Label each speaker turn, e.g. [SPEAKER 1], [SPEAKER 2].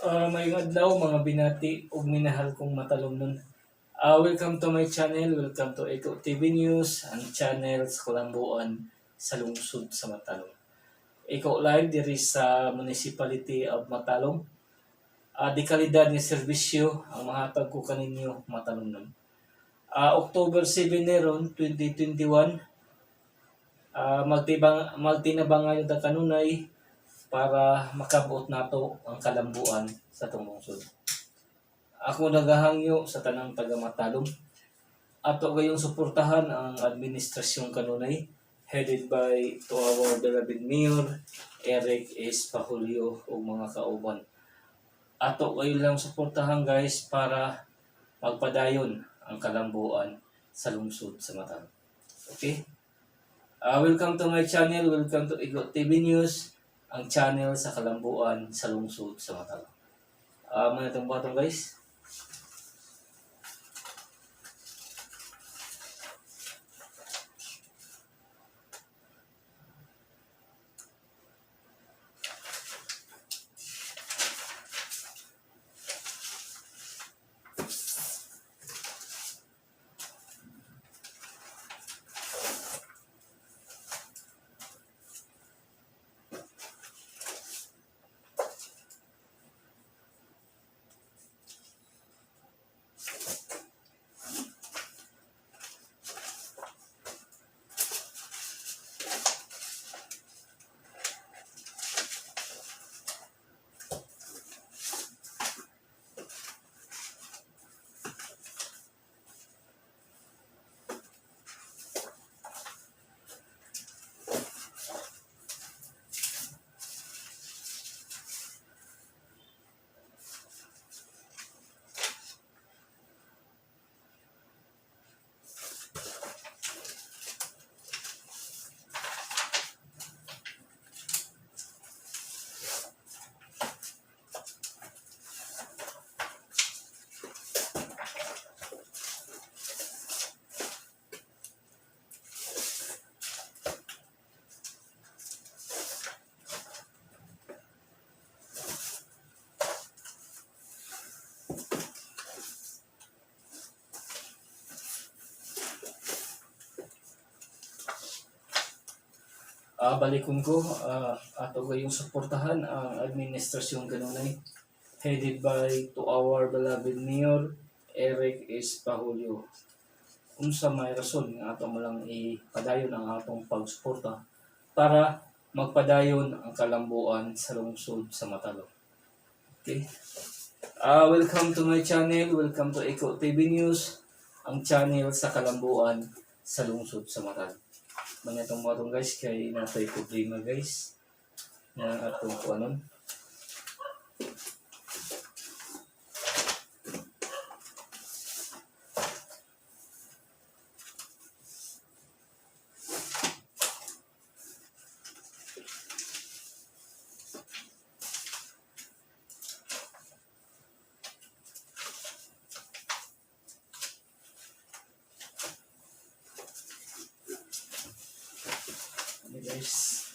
[SPEAKER 1] Maayong adlaw, mga binati ug minahal kong matalomnon. Welcome to my channel, welcome to Eco TV News, ang channel sa kalambuan sa lungsod sa Matalom. Eco Live diri sa Municipality of Matalom. Di kalidad nga serbisyo ang mahatag ko kaninyo, matalomnon. October 7 ni ron 2021, magtibang magtinabangan ta kanunay para makabuot nato ang kalambuan sa atong lungsod. Ako nagahangyo sa tanang taga Matalom. Ato gayong suportahan ang administrasyon kanunay headed by to our beloved Mayor Eric S. Pahulyo ug mga kauban. Ato kayo lang suportahan, guys, para magpadayon ang kalambuan sa lungsod sa Matalom. Okay? Welcome to my channel, welcome to Igo TV News, ang channel sa kalambuan sa lungsod sa Matalom. Mga itong batong, guys. Balikon ko, ato gayong suportahan ang administrasyon kanunay headed by to our beloved Mayor Eric S. Pahulyo. Unsa may rason nga ato mo lang ipadayon ang atong pagsuporta para magpadayon ang kalambuan sa lungsod sa Matalom. Okay? Welcome to my channel, welcome to Eco TV News, ang channel sa kalambuan sa lungsod sa Matalom. Mga itong mga guys, kay natay problema, guys, na atong kuanon. Ano, guys?